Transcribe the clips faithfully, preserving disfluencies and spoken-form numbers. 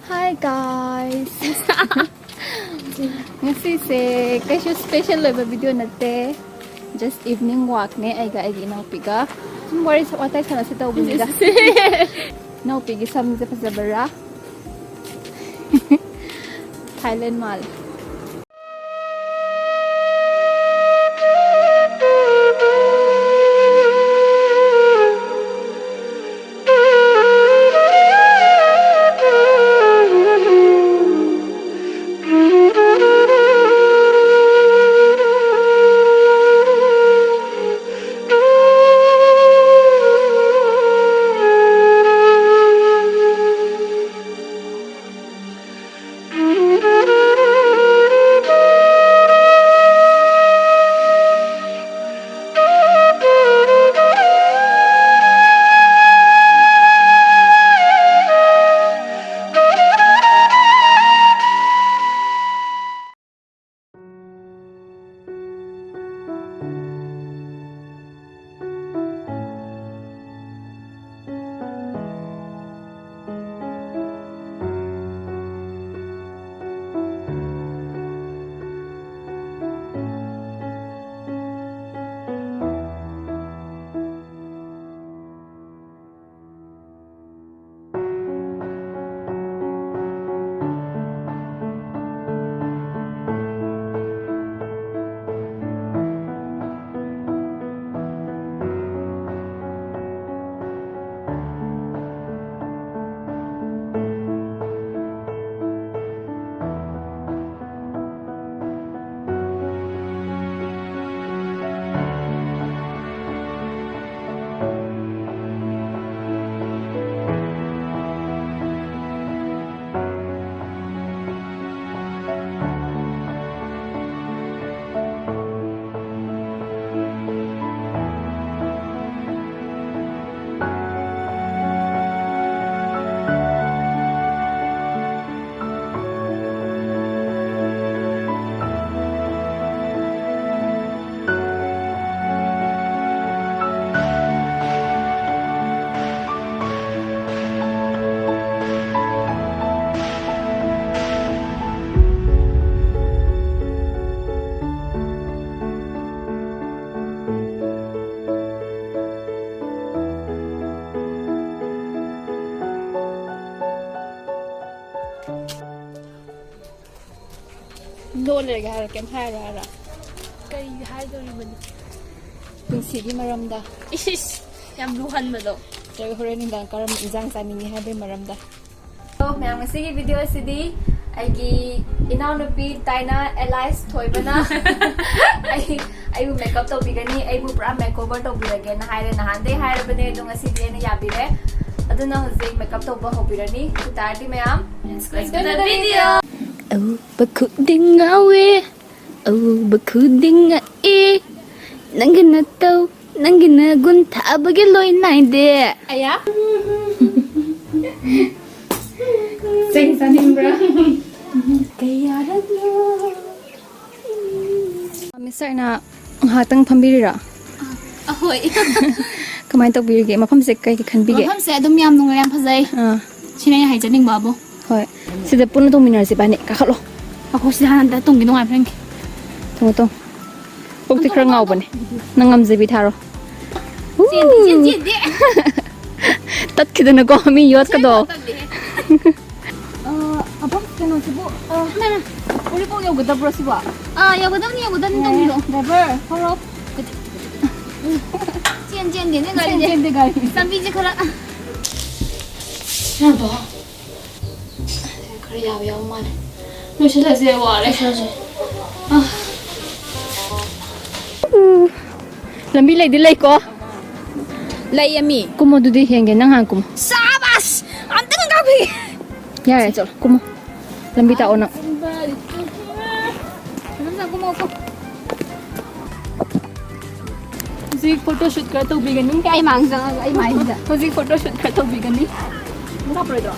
Hi guys! ꯉꯁꯤꯁꯦ ꯀꯩꯁꯨ special ꯑꯣꯏꯕ video ꯅꯠꯇꯦ, just evening walk ꯅꯦ ꯑꯩꯒ ꯑꯩꯒꯤ ꯏꯅꯥꯎꯄꯤꯒ꯫ ꯁꯨꯝ ꯋꯥꯔꯤ ꯋꯥꯇꯥꯏ ꯁꯥꯟꯅꯁꯤ ꯇꯧꯕꯅꯤꯗ꯫ ꯏꯅꯥꯎꯄꯤꯒꯤ ꯁꯝꯁꯦ ꯐꯖꯕ꯭ꯔꯥ? Thailand ꯃꯥꯜꯂꯦ꯫ ꯇꯣꯛꯑ ꯂꯩꯔꯒꯦ ꯍꯥꯏꯔꯣ? ꯀꯩꯝ ꯍꯥꯏꯔꯣꯏ ꯍꯥꯏꯔꯣ? ꯀꯩ ꯍꯥꯏꯗꯣꯔꯤꯕꯅꯣ? ꯄꯨꯟꯁꯤꯒꯤ ꯃꯔꯝꯗ꯫ ꯏꯁ, ꯌꯥꯝ ꯂꯨꯍꯟꯕꯗꯣ꯫ ꯅꯠꯇ꯭ꯔꯒ ꯍꯣꯔꯦꯟ ꯅꯨꯡꯗꯥꯡ ꯀꯔꯝꯕ ꯏꯟꯖꯥꯡ ꯆꯥꯅꯤꯡꯉꯤ ꯍꯥꯏꯕꯒꯤ ꯃꯔꯝꯗ꯫ ꯑꯣ, ꯃꯌꯥꯝ, ꯉꯁꯤꯒꯤ ꯚꯤꯗꯤꯑꯣ ꯑꯁꯤꯗꯤ ꯑꯩꯒꯤ ꯏꯅꯥꯎꯅꯨꯄꯤ ꯇꯥꯏꯅꯥ ꯑꯦꯂꯥꯏꯁ ꯊꯣꯏꯕꯅ ꯑꯩ, ꯑꯩꯕꯨ ꯃꯦꯀꯞ ꯇꯧꯕꯤꯒꯅꯤ, ꯑꯩꯕꯨ ꯄꯨꯔꯥ ꯃꯦꯛ ꯑꯣꯚꯔ ꯇꯧꯕꯤꯔꯒꯦꯅ ꯍꯥꯏꯔꯦ꯫ ꯅꯍꯥꯟꯗꯩ ꯍꯥꯏꯔꯕꯅꯦ, ꯑꯗꯣ ꯉꯁꯤꯗꯤ ꯑꯩꯅ ꯌꯥꯕꯤꯔꯦ꯫ ꯑꯗꯨꯅ ꯍꯧꯖꯤꯛ ꯃꯦꯀꯞ ꯇꯧꯕ ꯍꯧꯕꯤꯔꯅꯤ꯫ ꯑꯗꯨ ꯇꯥꯔꯗꯤ ꯃꯌꯥꯝ, let's go to the video. ꯑꯎꯕ ꯈꯨꯗꯤꯡ ꯉꯥꯎꯋꯦ, ꯑꯎꯕ ꯈꯨꯗꯤꯡ ꯉꯛꯑꯦ, ꯅꯪꯒꯤ ꯅꯇꯧ, ꯅꯪꯒꯤ ꯅꯒꯨꯟ ꯊꯥꯕꯒꯤ ꯂꯣꯏ ꯅꯥꯏꯗꯦ꯫ ꯑꯌꯥ꯫ ꯆꯩ ꯆꯥꯅꯤꯡꯕ꯭ꯔꯥ? ꯀꯌꯥꯔꯛꯅꯣ? ꯃꯤꯁ ꯁꯥꯏꯅꯥ, ꯉꯥꯏꯍꯥꯛꯇꯪ ꯐꯝꯕꯤꯔꯤꯔꯥ? ꯑꯍꯣꯏ꯫ ꯀꯃꯥꯏꯅ ꯇꯧꯕꯤꯔꯤꯒꯦ? ꯃꯐꯝꯁꯦ ꯀꯩ ꯀꯩ ꯈꯟꯕꯤꯒꯦ? ꯃꯐꯝꯁꯦ ꯑꯗꯨꯝ ꯌꯥꯝ ꯅꯨꯡꯉꯥꯏ, ꯌꯥꯝ ꯐꯖꯩ꯫ ꯑꯥ꯫ ꯁꯤꯅꯦ ꯑꯩꯅ ꯍꯥꯏꯖꯅꯤꯡꯕ ꯑꯕꯣ꯫ ꯍꯣꯏ꯫ ꯁꯤꯗ ꯄꯨꯟꯅ ꯇꯣꯡꯃꯤꯟꯅꯔꯁꯤ ꯏꯕꯥꯅꯤ꯫ ꯀꯥꯈꯠꯂꯣ꯫ ꯑꯩꯈꯣꯏ ꯁꯤꯗ ꯍꯥꯟꯅ ꯑꯝꯇ ꯇꯣꯡꯒꯦ, ꯅꯨꯡꯉꯥꯏꯕ꯭ꯔꯥ ꯌꯦꯡꯒꯦ꯫ ꯇꯣꯡꯉꯣ, ꯇꯣꯡꯉꯣ꯫ ꯀꯣꯛꯇꯤ ꯈꯔ ꯉꯥꯎꯕꯅꯦ꯫ ꯅꯪ ꯉꯝꯖꯕꯤ ꯊꯥꯔꯣ꯫ ꯆꯦꯟꯗꯦ, ꯆꯦꯟꯗꯦ, ꯆꯦꯟꯗꯦ꯫ ꯇꯠꯈꯤꯗꯅꯀꯣ, ꯃꯤ ꯌꯣꯠꯀꯗꯣ꯫ ꯇꯠꯂꯦ꯫ ꯑ, ꯑꯕꯣ, ꯀꯩꯅꯣꯁꯤꯕꯨ, ꯑ, ꯎꯔꯤꯄꯣꯛ ꯌꯧꯒꯗꯕ꯭ꯔꯣ ꯁꯤꯕꯣ? ꯑꯥ, ꯌꯧꯒꯗꯕꯅꯤ, ꯌꯧꯒꯗꯕꯅꯤ, ꯇꯣꯡꯕꯤꯔꯣ꯫ ꯗ꯭ꯔꯥꯏꯚꯔ, ꯊꯧꯔꯣ꯫ ꯆꯦꯟ, ꯆꯦꯟꯗꯦꯅꯦ ꯆꯦꯟ, ꯒꯥꯔꯤꯁꯦ꯫ ꯆꯦꯟꯗꯦ ꯒꯥꯔꯤ꯫ ꯂꯝꯕꯤꯁꯦ ꯈꯔ ꯌꯥꯕꯣ? ꯈꯔ ꯌꯥꯕ ꯌꯥꯎ ꯃꯥꯜꯂꯦ꯫ ꯂꯣꯏꯁꯤꯜꯂꯁꯦ, ꯋꯥꯔꯦ꯫ ꯂꯣꯏꯁꯤꯜꯂꯁꯦ꯫ ꯑ꯫ ꯎ, ꯂꯝꯕꯤ ꯂꯩꯗꯤ ꯂꯩꯀꯣ? ꯂꯩꯌꯦ ꯃꯤ꯫ ꯀꯨꯝꯃꯣ ꯑꯗꯨꯗꯤ ꯌꯦꯡꯒꯦ, ꯅꯪ ꯍꯥꯟꯅ ꯀꯨꯝꯃꯣ꯫ ꯁꯥꯕꯥꯁ! ꯑꯝꯇꯪ ꯀꯥꯞꯄꯤꯒꯦ꯫ ꯌꯥꯔꯦ, ꯆꯠꯂꯣ, ꯀꯨꯝꯃꯣ꯫ ꯂꯝꯕꯤ ꯇꯥꯛꯑꯣ ꯅꯪ꯫ ꯑꯗꯨꯝ ꯆꯪꯉꯣ, ꯀꯨꯝꯃꯣ, ꯀꯨꯝꯃꯣ꯫ ꯍꯧꯖꯤꯛ ꯐꯣꯇꯣ ꯁꯨꯠ ꯈꯔ ꯇꯧꯕꯤꯒꯅꯤ꯫ ꯑꯩ ꯃꯥꯡ ꯆꯪꯉꯒ ꯑꯩ ꯃꯥꯏꯁꯤꯗ꯫ ꯍꯧꯖꯤꯛ ꯐꯣꯇꯣ ꯁꯨꯠ ꯈꯔ ꯇꯧꯕꯤꯒꯅꯤ꯫ ꯀꯥꯞꯄꯔꯣꯏꯗ꯭ꯔꯣ?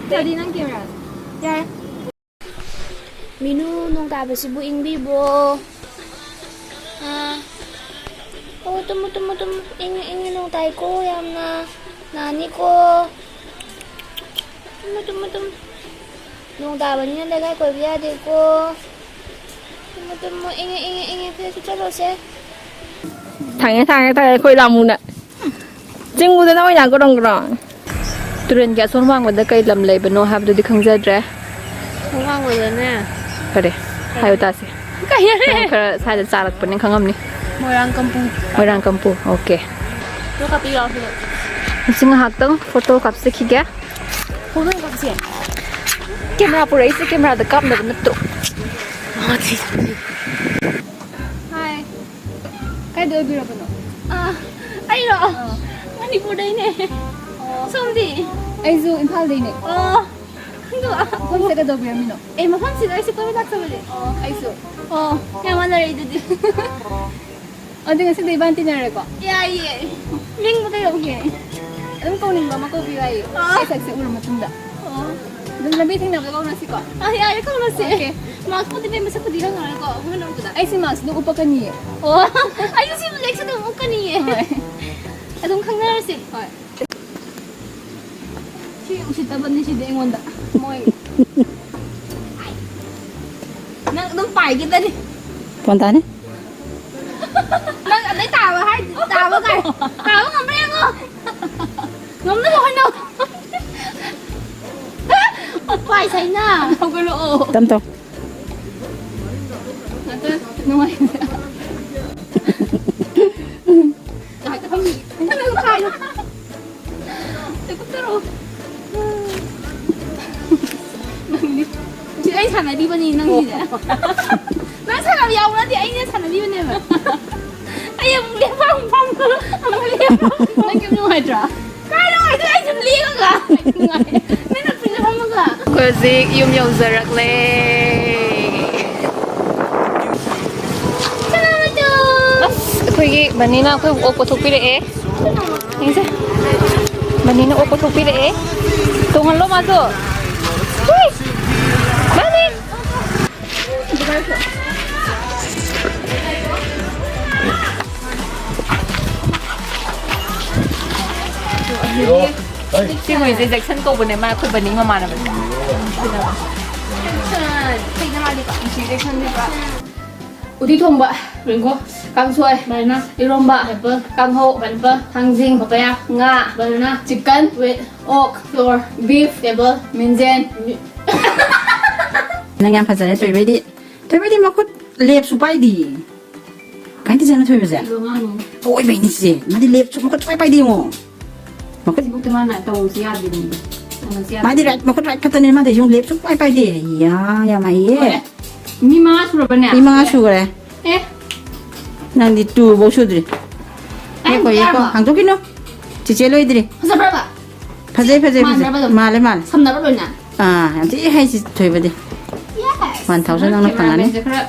ꯀꯔꯤ ꯅꯪ ꯀꯦꯃꯦꯔꯥ? ꯌꯥꯔꯦ꯫ ꯃꯤꯅꯨ, ꯅꯣꯡ ꯇꯥꯕꯁꯤꯕꯨ ꯏꯪꯕꯤꯕ꯭ꯔꯣ? ꯑꯥ꯫ ꯑꯣ, ꯇꯨꯝꯃꯨ, ꯇꯨꯝꯃꯨ, ꯇꯨꯝꯃꯨ꯫ ꯏꯪꯉꯦ, ꯏꯪꯉꯦ, ꯅꯣꯡ ꯇꯥꯏꯀꯣ ꯌꯥꯝꯅ꯫ ꯅꯥꯅꯤꯀꯣ꯫ ꯇꯨꯝꯃꯨ, ꯇꯨꯝꯃꯨ, ꯇꯨꯝꯃꯨ꯫ ꯅꯣꯡ ꯇꯥꯕꯅꯤꯅ ꯂꯩꯀꯥꯏ ꯀꯣꯏꯕ ꯌꯥꯗꯦꯀꯣ꯫ ꯇꯨꯝꯃꯨ, ꯇꯨꯝꯃꯨ꯫ ꯏꯪꯉꯦ, ꯏꯪꯉꯦ, ꯏꯪꯉꯦ꯫ ꯐꯤꯔꯣꯜ ꯁꯨꯞꯆꯜꯂꯣꯁꯦ꯫ ꯊꯥꯡꯉꯦ, ꯊꯥꯡꯉꯦ, ꯊꯥꯡꯉꯦ, ꯑꯩꯈꯣꯏ ꯂꯥꯃꯨꯅ꯫ ꯆꯤꯡꯕꯗ ꯅꯣꯏꯅ ꯒ꯭ꯔꯣꯡ ꯒ꯭ꯔꯣꯡ꯫ ꯇꯨꯔꯦꯜꯒꯤ ꯑꯁꯣꯝ ꯋꯥꯡꯃꯗ ꯀꯩ ꯂꯝ ꯂꯩꯕꯅꯣ ꯍꯥꯏꯕꯗꯨꯗꯤ ꯈꯪꯖꯗ꯭ꯔꯦ꯫ ꯑꯁꯣꯝ ꯋꯥꯡꯃꯗꯅꯦ, ꯐꯔꯦ, ꯍꯥꯏꯌꯨ ꯇꯥꯁꯦ꯫ ꯀꯩ ꯍꯥꯏꯔꯦ? ꯅꯪ ꯈꯔ ꯁ꯭ꯋꯥꯏꯗ ꯆꯥꯔꯛꯄꯅꯤ ꯈꯪꯉꯝꯅꯤ꯫ ꯃꯣꯏꯔꯥꯡ ꯀꯝꯄꯨ꯫ ꯃꯣꯏꯔꯥꯡ ꯀꯝꯄꯨ, ꯑꯣꯀꯦ꯫ ꯐꯣꯇꯣ ꯀꯥꯞꯄꯤꯔꯣ ꯁꯤꯗ꯫ ꯉꯁꯤ ꯉꯥꯏꯍꯥꯛꯇꯪ ꯐꯣꯇꯣ ꯀꯥꯞꯆꯈꯤꯒꯦ꯫ ꯐꯣꯇꯣ ꯀꯥꯞꯁꯦ꯫ ꯀꯦꯃꯦꯔꯥ ꯄꯨꯔꯛꯏꯁꯦ ꯀꯦꯃꯦꯔꯥꯗ ꯀꯥꯞꯅꯕ ꯅꯠꯇ꯭ꯔꯣ? ꯍꯥꯏ꯫ ꯀꯥꯏꯗ ꯑꯣꯏꯕꯤꯔꯕꯅꯣ? ꯑꯥ, ꯑꯩꯔꯣ? ꯑꯥ꯫ ꯃꯅꯤꯄꯨꯔꯗꯩꯅꯦ꯫ ꯑꯣ꯫ ꯁꯣꯝꯗꯤ? ꯑꯩꯁꯨ ꯏꯝꯐꯥꯜꯗꯩꯅꯦ꯫ ꯑꯣ꯫ ꯑꯗꯣ, ꯃꯐꯝꯁꯦ ꯀꯩꯗꯧꯕꯤꯔꯝꯃꯤꯅꯣ? ꯑꯦ, ꯃꯐꯝꯁꯤꯗ ꯑꯩꯁꯦ ꯀꯣꯏꯕ ꯂꯥꯛꯆꯕꯅꯦ꯫ ꯑꯣ, ꯑꯩꯁꯨ꯫ ꯑꯣ, ꯌꯥꯝ ꯃꯥꯟꯅꯔꯦ ꯑꯗꯨꯗꯤ꯫ ꯑꯗꯨꯗꯤ ꯉꯁꯤꯗꯤ ꯏꯕꯥꯅꯤ ꯇꯤꯟꯅꯔꯦꯀꯣ? ꯌꯥꯏꯌꯦ꯫ ꯃꯤꯡꯕꯨ ꯀꯩ ꯀꯧꯒꯦ? ꯑꯗꯨꯝ ꯀꯧꯅꯤꯡꯕ ꯑꯃ ꯀꯧꯕꯤꯌꯨ ꯍꯥꯏꯌꯦ꯫ ꯑꯣ꯫ ꯑꯩ ꯁꯛꯁꯦ ꯎꯔ ꯃꯇꯨꯡꯗ꯫ ꯑꯣ꯫ ꯑꯗꯨꯝ ꯂꯝꯕꯤ ꯊꯦꯡꯅꯕꯗ ꯀꯧꯅꯁꯤꯀꯣ? ꯑꯥ, ꯌꯥꯏꯌꯦ, ꯀꯧꯅꯁꯦ꯫ ꯑꯣꯀꯦ꯫ ꯃꯥꯁꯀ ꯎꯗ꯭ꯔꯤꯕꯩ ꯃꯁꯛꯄꯨꯗꯤ ꯈꯪꯉꯔꯣꯏꯀꯣ, ꯑꯃꯨꯛ ꯍꯟꯅ ꯎꯕꯗ꯫ ꯑꯩꯁꯦ ꯃꯥꯁꯀ ꯑꯗꯨꯝ ꯎꯞꯄꯛꯀꯅꯤꯌꯦ꯫ ꯑꯣ, ꯑꯩꯁꯨ ꯁꯤ ꯕ꯭ꯂꯦꯛꯁꯦ ꯑꯗꯨꯝ ꯎꯞꯀꯅꯤꯌꯦ꯫ ꯍꯣꯏ꯫ ꯑꯗꯨꯝ ꯈꯪꯅꯔꯁꯦ꯫ ꯍꯣꯏ꯫ ꯁꯤ ꯎꯁꯤꯠꯇꯕꯅꯤ ꯁꯤꯗꯤ ꯑꯩꯉꯣꯟꯗ꯫ ꯃꯣꯏ꯫ ꯅꯪ ꯑꯗꯨꯝ ꯄꯥꯏꯒꯗꯅꯤ꯫ ꯐꯣꯟ ꯇꯥꯅꯤ꯫ ꯅꯪ ꯑꯗꯩ ꯇꯥꯕ ꯍꯥꯏ, ꯇꯥꯕ ꯀꯥꯏ꯫ ꯇꯥꯕ ꯉꯝꯕ꯭ꯔꯥ ꯌꯦꯡꯉꯣ꯫ ꯉꯝꯅꯕ ꯍꯣꯠꯅꯧ꯫ ꯄꯥꯏ ꯁꯥꯏꯅ꯫ ꯍꯧꯒꯠꯂꯛꯑꯣ꯫ ꯇꯝ ꯇꯧ꯫ ꯅꯨꯡꯉꯥꯏ꯫ ꯁꯤ ꯑꯩ ꯁꯥꯟꯅꯔꯤꯕꯅꯤ ꯅꯪꯒꯤꯁꯦ꯫ ꯅꯪ ꯁꯥꯟꯅꯕ ꯌꯥꯎꯕ ꯅꯠꯇꯦ, ꯑꯩꯅ ꯁꯥꯟꯅꯔꯤꯕꯅꯦꯕ꯫ ꯑꯩ ꯑꯃꯨꯛ ꯂꯦꯞꯄ ꯑꯃꯨꯛ ꯐꯝ, ꯑꯃꯨꯛ ꯂꯦꯞꯄ ꯑꯃꯨꯛ ꯐꯝ꯫ ꯅꯪ ꯀꯩꯝ ꯅꯨꯡꯉꯥꯏꯇ꯭ꯔꯣ? ꯀꯥꯏ ꯅꯨꯡꯉꯥꯏꯇ꯭ꯔꯣ? ꯑꯩ ꯁꯨꯝ ꯂꯦꯞꯄꯒ꯫ ꯑꯩ ꯅꯨꯡꯉꯥꯏ꯫ ꯅꯪ ꯅꯨꯄꯤꯁꯨ ꯐꯝꯃꯒ꯫ ꯑꯩꯈꯣꯏ ꯍꯧꯖꯤꯛ ꯌꯨꯝ ꯌꯧꯖꯔꯛꯂꯦ꯫ ꯑꯁ, ꯑꯩꯈꯣꯏꯒꯤ ꯕꯅꯤꯅ ꯑꯩꯈꯣꯏꯕꯨ ꯑꯣꯛ ꯄꯨꯊꯣꯛꯄꯤꯔꯛꯑꯦ꯫ ꯌꯦꯡꯁꯦ꯫ ꯕꯅꯤꯅ ꯑꯣꯛ ꯄꯨꯊꯣꯛꯄꯤꯔꯛꯑꯦ꯫ ꯇꯣꯡꯍꯜꯂꯣ ꯃꯥꯁꯨ꯫ ꯍꯨꯏ! ꯕꯅꯤ! ꯁꯤ ꯍꯨꯏꯁꯦ ꯖꯦꯛꯁꯟ ꯀꯧꯕꯅꯦ, ꯃꯥ ꯑꯩꯈꯣꯏ ꯕꯅꯤ ꯃꯃꯥꯟꯅꯕꯅꯦ꯫ ꯎꯇꯤ ꯊꯣꯡꯕ, ꯔꯤꯡꯒꯣ, ꯀꯥꯡꯁꯣꯏ, ꯕꯅꯥꯅꯥ, ꯏꯔꯣꯝꯕ, ꯑꯦꯄꯜ, ꯀꯥꯡꯍꯧ, ꯄꯥꯏꯅꯦꯄꯜ, ꯊꯥꯡꯖꯤꯡ, ꯄꯄꯌꯥ, ꯉꯥ, ꯕꯅꯥꯅꯥ, ꯆꯤꯛꯀꯟ, ꯋꯤꯠ, ꯑꯣꯛ, ꯐ꯭ꯂꯣꯔ, ꯕꯤꯐ, ꯇꯦꯕꯜ, ꯃꯤꯟꯖꯦꯟ, ꯃꯤ-, ꯅꯪ ꯌꯥꯝ ꯐꯖꯔꯦ, ꯊꯣꯏꯕꯩꯗꯤ꯫ ꯊꯣꯏꯕꯩꯗꯤ ꯃꯈꯨꯠ ꯂꯦꯞꯁꯨ ꯄꯥꯏꯗꯦ꯫ ꯀꯃꯥꯏꯅ ꯇꯧꯖꯥꯠꯅꯣ ꯊꯣꯏꯕꯁꯦ? ꯑꯗꯣ ꯑꯉꯥꯡꯅꯤ꯫ ꯑꯣꯏꯕꯩꯅꯤ ꯁꯤꯁꯦ꯫ ꯃꯥꯗꯤ ꯂꯦꯞꯁꯨ ꯃꯈꯨꯠ ꯁꯨꯄꯥꯏ ꯄꯥꯏꯗꯦ ꯌꯦꯡꯉꯣ꯫ ꯃꯈꯨꯠ ꯁꯤꯕꯨꯛꯇ ꯃꯥꯅ ꯇꯧꯔꯨꯁꯤ ꯌꯥꯗꯦꯅꯦ꯫ ꯇꯧꯔꯨꯁꯤ ꯌꯥꯗꯦ꯫ ꯃꯥꯗꯤ ꯔꯥꯏꯠ, ꯃꯈꯨꯠ ꯔꯥꯏꯠ ꯈꯛꯇꯅꯦ, ꯃꯥꯗꯤ ꯌꯦꯡꯉꯨ, ꯂꯦꯞ ꯁꯨꯡꯄꯥꯏ ꯄꯥꯏꯗꯦ꯫ ꯌꯥ, ꯌꯥꯝ ꯍꯩꯌꯦ꯫ ꯍꯣꯏ꯫ ꯃꯤ ꯃꯉꯥ ꯁꯨꯔꯕꯅꯦ? ꯃꯤ ꯃꯉꯥ ꯁꯨꯈ꯭ꯔꯦ꯫ ꯑꯦ꯫ ꯅꯪꯗꯤ ꯇꯨ ꯐꯧ ꯁꯨꯗ꯭ꯔꯤ꯫ ꯑꯩ ꯌꯦꯡꯀꯣ, ꯌꯦꯡꯀꯣ, ꯌꯥꯔꯕꯣ? ꯍꯥꯡꯗꯣꯛꯈꯤꯅꯨ꯫ ꯆꯤꯆꯦ ꯂꯣꯏꯗ꯭ꯔꯤ꯫ ꯐꯖꯕ꯭ꯔꯕ? ꯐꯖꯩ, ꯐꯖꯩ, ꯐꯖꯩ꯫ ꯃꯥꯟꯕ꯭ꯔꯕ ꯑꯗꯨꯝ? ꯃꯥꯜꯂꯦ, ꯃꯥꯜꯂꯦ꯫ ꯁꯝꯅꯕ ꯂꯣꯏꯅ? ꯑꯥ, ꯌꯥꯝ ꯊꯤ ꯍꯩ ꯁꯤ ꯊꯣꯏꯕꯗꯤ꯫ Yes! One thousand ꯅꯪꯅ ꯐꯪꯉꯅꯤ꯫ Cameraman ꯁꯦ ꯈꯔ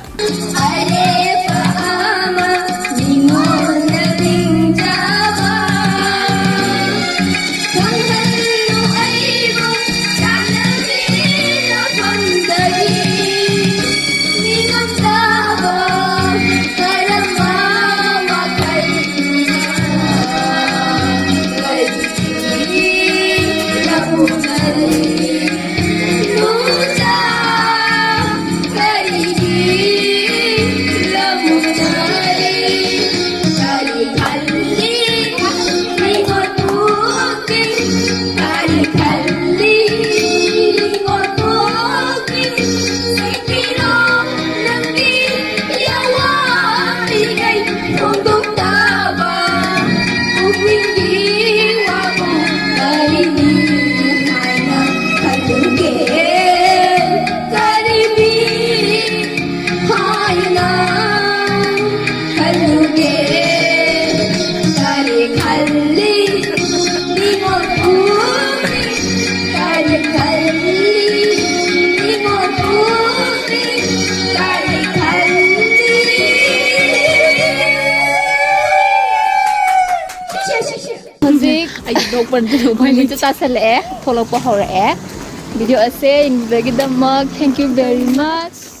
ꯍꯧꯖꯤꯛ ꯑꯩꯒꯤ ꯅꯣꯛꯄꯗꯨ ꯃꯃꯤꯠꯇ ꯇꯥꯁꯜꯂꯛꯑꯦ, ꯊꯣꯛꯂꯛꯄ ꯍꯧꯔꯛꯑꯦ꯫ Video ꯑꯁꯦ ꯌꯦꯡꯕꯤꯕꯒꯤꯗꯃꯛ thank you very much꯫